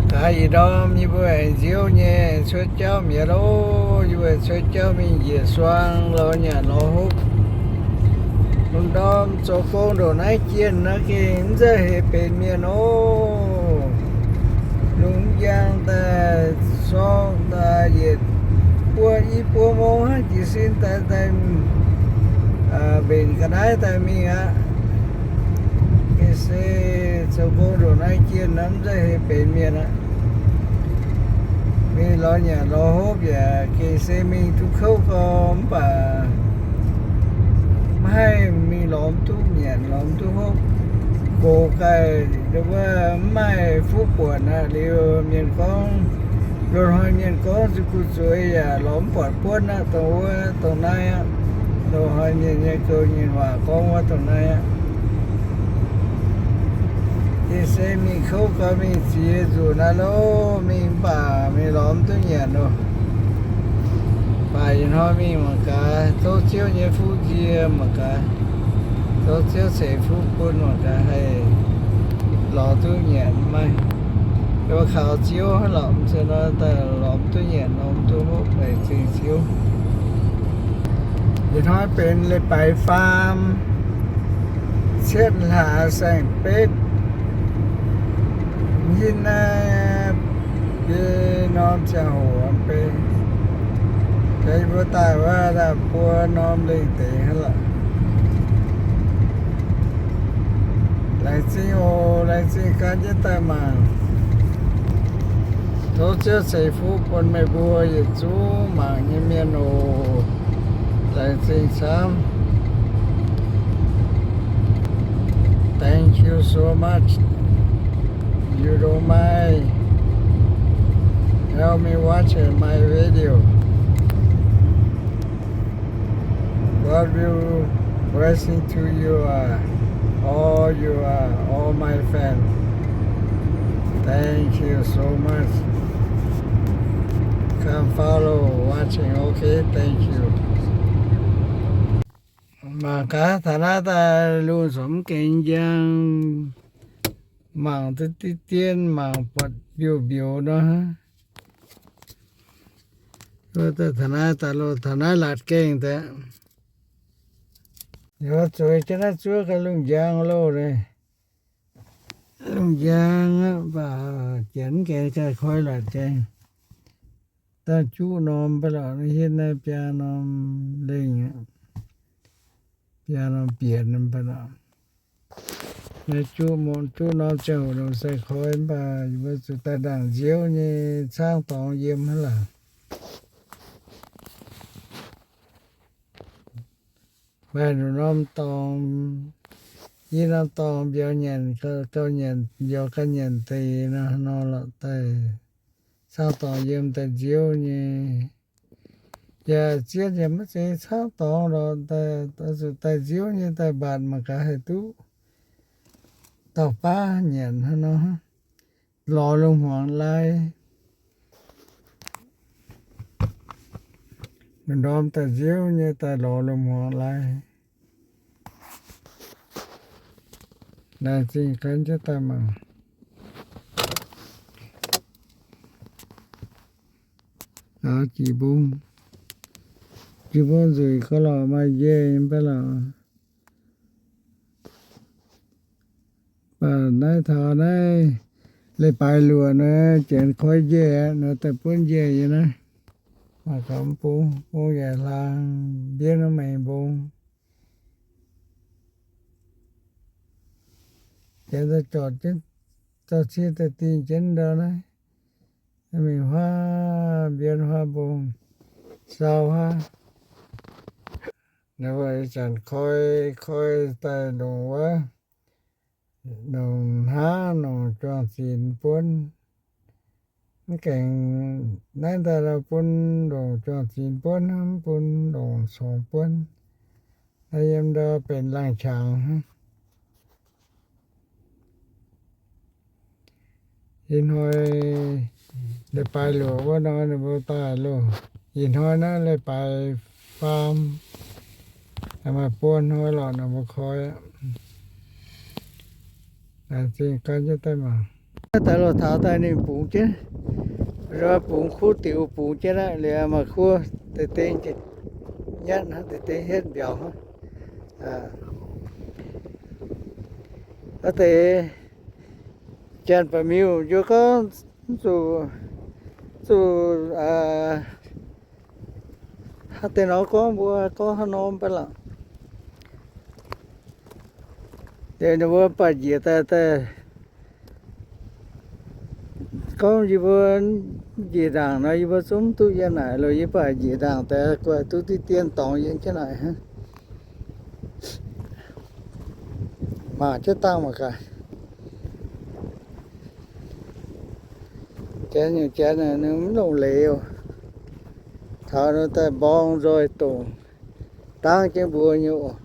Gaax ih ndorm yie mbuo aengx nziouv nyei cuotv jauv mi'aqv loh. Yie mbuo cuotv jauv mingh njiec suang lorz nyanc lorz hopv. Lungh ndorm zoux gong ndongc naaiv jienh naaiv gengh mv zeiz heix benx mienh oc. Lungh njang daaih sorng daaih yietc buov i buov mong hnangv jiez sin daaih, daaih mbenc ga'naaiv daaih mingh aqv. Gengh se zoux gong ndongc naaiv jienh naaiv mv zeiz heix benx mienh aqv. Mingh lorz nyanc lorz hopv yaac gengh se mingh duqv kouv gau mv baac maiv haih mingh lorz mv duqv nyanc lorz mv duqv hopv. Gox gaaih wuov mv maaih fuqv buonc aqv. Liuz mienh gorngv, loz-hnoi mienh gorngv zuqc guv zueiz yaac lorz mv buatc buonv aqv. Dongh wuov dongh naaiv aqv. Loz-hnoi mienh nyei gouv nyei waac gorngv wuov dongh naaiv aqv. Yie se mingh kouv gau mingh ziex nzuqc naaiv loh, mingh mv baac mingh lorz mv duqv nyanc loh. Mv baac ih hnoi mingh mangc gaax, tov Ziouv nyei fuqv nzie mangc gaax, tov Ziouv ceix fuqv bun mangc gaax haih lorz duqv nyanc maiv. Yie kaux Ziouv hnangv lorqc, mv zeiz nor daaih lorz mv duqv nyanc, lorz mv duqv hopv, laengz zingh Ziouv. Ih hnoi benx leiz-baaix faam, cietv hlaax saeng-betv. Yie naaiv biei norm ziangh hoc benx, yie mbuo daaih wuov daaih buo norm lengh deix hnangv lorqc. Laengz zingh oc, laengz zingh gan jienv daaih mangc. Tov Ziouv ceix fuqv bun meih mbuo yietc zungv mangc nyei mienh oc. Laengz zingh camv. Thank you so much. You don't mind help me watch my video. God will blessing to you, uh, all you, uh, all my fans. Thank you so much. Come follow watching, okay? Thank you. Mangc gaax, taux naaiv daaih lungh zoux mv gaengh njang, mangc duqv diqv dien, mangc buatc mbiouh mbiouh nor. Taux naaiv daaih loh, taux naaiv laatc gaengh daaih. Zueiz jienv naaiv zuov ga'lungh njang loh naaiv. Lungh njang aqv, mv baac janx mv gaengh gaaih koi laatc gaengh. Dangh juqv norm ba'laqc, naaiv hietv naaiv biaa norm lengh aqv, biaa norm bienx ba'laqc. Naaiv juqv, juqv norm ziangh hoc longc sai koi, mv baac yie mbuo zuqc daaih ndaangc nziouv nyei caangv dorngx yiem hnangv lorqc. Maaih norm dorngx, yie norm dorngx mbiauz nyanc, gauh nyanc mbiauz ganh nyanc deix nor, nor lorqc daaih caangv dorngx yiem daaih nziouv nyei. Yaac zien yaac maiv zeiz caangv dorngx lorqc, zuqc daaih nziouv nyei daaih mbatc mangc gaax haih duqv dauh baav nyanc hnangv nor. Lorz lungh hmuangx lai. Ndorm daaih nziouv nyei daaih lorz lungh hmuangx lai. Laengz zingh gan jienv daaih mangc. Jiex mbong, jiex mbong nzueic gauh lorqc, maaih njiec mv baac lorqc. Mv baac naaiv taux naaiv leiz-baaix luoqc nor, janx koi njiec nor, daaih buonv njiec nyei naaiv. Maaih gaux mbong, mbong yaac hlaang, mbienv nor maengx mbong. Janx daaih zorpc jienv, zorqv cie daaih dingh jienv ndau naaiv. Mingh huaav mbienv huaav mbong, sau huaav. Naaiv mbuo ih zanc koi, koi daaih longc wuov, longc hnangv longc juang-zinx buonv. Mv gaengh naaiv daaih bun longc juang-zinx buonv hnangv, mv bun longc congx buonv. Naaiv yiem ndau benx laangh qangx hnangv. Ih hnoi leiz-baaix luoqc wuov nor ninh mbuo daaih loh. Ih hnoi naaiv leiz-baaix faam, maaih buo hnoi lorqc ninh mbuo koi aqv. Laengz zingh gan jienv daaih mangc. Daaih loh taux daaih ninh bungx jienv, bungx kuv diux bungx jienv aqv. Liuz maaih kuv deix deix nyatv, deix deix hietv mbiauz hnangv. Aa, deix Janx-Baeqc-Miuh njuov gorngv zuqc, zuqc hnangv deix nor gorngv, mbuo gorngv hnangv nor mv baac lorqc. Liuz ninh mbuo baac njiec daaih, daaih gorngv yie mbuo njiec ndaangc nor, yie mbuo zungv duqv yiem naaic loh. Yie baac njiec ndaangc daaih guaih duqv diqv dien dorngx yiem jienv naaic hnangv. Mangc jienv dangh mangc gaax. Janx nyungc janx ninh mv longc leiz oc. Taux nor daaih mborng nzoih dongc dangv jienv mbuo nyei oc.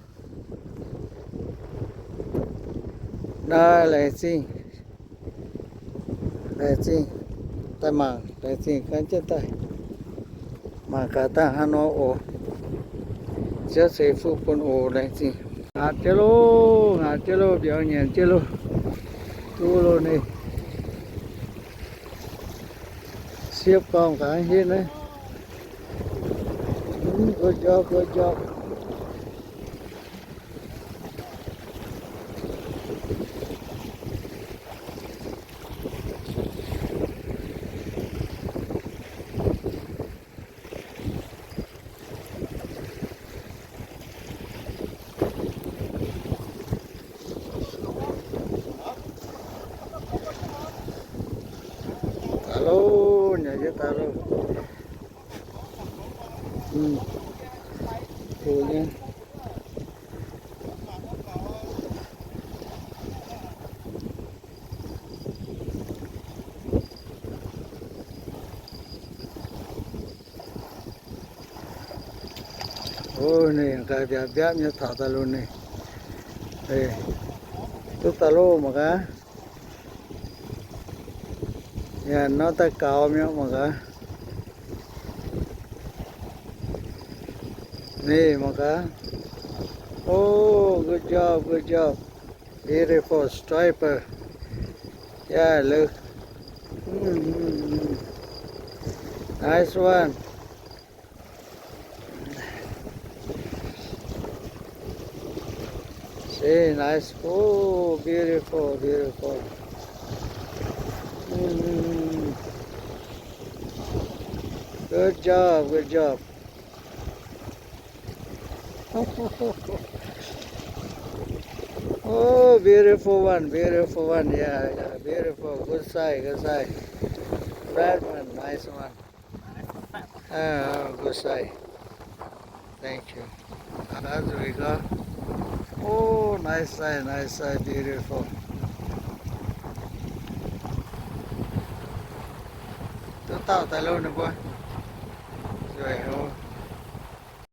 Naaiv laengz zingh, laengz zingh, daaih mangc, laengz zingh gan jienv daaih mangc gaax dangh hnangv nor oc. Ziouv ceix fuqv bun oc, laengz zingh. Ngaatc jienv loh, ngaatc jienv loh, mbiauz nyanc jienv loh. Duqv loh ninh. Siepv gorngv gaax hietv naaiv. Good job, good job. Daaih loh, nyanc jienv daaih loh. Cool nyei. Ov, ninh gaax mbiaatc mbiaatc nyei taux daaih loh ninh. Duqv daaih loh mangc gaax. Yaac nor daaih gaux mi'aqv mangc gaax. Ninh mangc gaax. Oh, good job, good job. Beautiful striper. Yeah, look. Mm, mm, mm. Nice one. See, nice. Oh, beautiful, beautiful. Mm. Good job, good job. Oh, beautiful one, beautiful one. Yeah, yeah, beautiful. Good sight, good sight. Red one, nice one. Ah, good sight. Thank you. That's we go. Oh, nice sight, nice sight, beautiful. Duqv dauh daaih loh ninh mbuo. Nzueic haic.